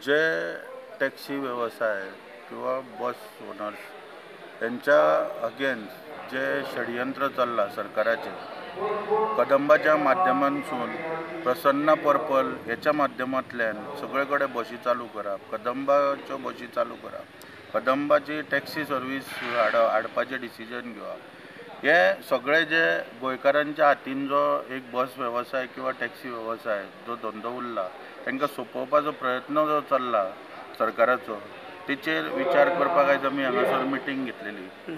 जे taxi वेवसाय किंवा बस owners त्यांच्या अगेन्स्ट जे षडयंत्र चल्लां सरकाराचें, कदंबाच्या माध्यमांतसून प्रसन्ना पर्पल हेच्या माध्यमांतल्यान सगळे कडेन बशी चालू करप, कदंबाच्यो बशी चालू करप, कदंबाची टॅक्सी सर्वीस हाडपाचें डिसिजन घेवप, हे सगळे जे गोंयकारांच्या हातीन जो एक बस वेवसाय किंवा टॅक्सी वेवसाय जो धंदो उरला तांकां सोंपोवपाचो प्रयत्न जो चल्ला सरकाराचो, तेचेर विचार करपाक आयज आमी हांगासर मिटींग घेतलेली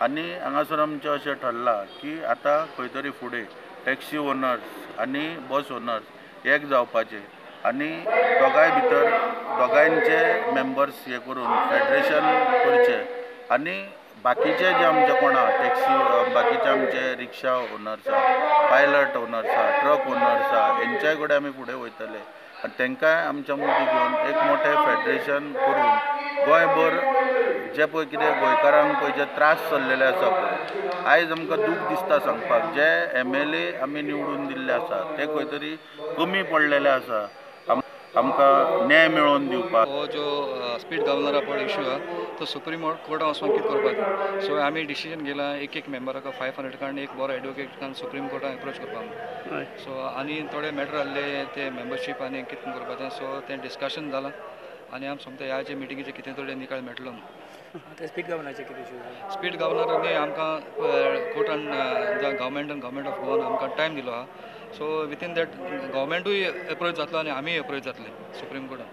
आनी हांगासर आमचें अशें ठरलां की आतां खंय तरी फुडें टॅक्सी ओनर्स आनी बस ओनर्स एक जावपाचे आनी दोगांय भितर दोगांयचे मेंबर्स हे करून फेडरेशन करचें आनी बाकीचे जे आमचे कोण आहा टॅक्सी, बाकीचे आमचे रिक्षा ओनर्स आहा, पायलट ओनर्स आहा, ट्रक ओनर्स आहा, हेंच्याय कडेन आमी फुडें वयतले आनी तांकांय आमच्या मदीं घेवन एक मोठें फेडरेशन करून गोंयभर जे पळय कितें गोंयकारांक पळय जे त्रास चल्लेले आसा पळय, आयज आमकां दूख दिसता सांगपाक, जे MLA आमी निवडून दिल्ले आसा ते खंय तरी कमी पडलेले आसा आमकां न्याय मेळोवन दिवपाक. हो जो स्पीड गव्हर्नरा पळय इशू आहा तो सुप्रीम कोर्टान वचून कितें करपाक, सो आमी डिसिजन घेला एक एक मेंबराक 500 कारण एक बरो एडवोकेट सुप्रीम कोर्टान एप्रोच करपाक. सो आनी थोडे मॅटर आहले ते मेंबरशीप आनी कितें करपाचें, सो तें डिस्कशन जालां आनी आमी समजा ह्या जे मिटिंगेचे कितें थोडे निकाल मेळटलो. स्पीड गव्हर्नराचे कितें इशू? स्पीड गव्हर्नरांनी आमकां कोर्टान गव्हर्मेंटान गव्हर्मेंट ऑफ गोवान आमकां टायम दिलो आहा, सो विथीन that गव्हर्मेंटूय एप्रोच जातलो आनी आमीय एप्रोच जातले सुप्रीम कोर्टान.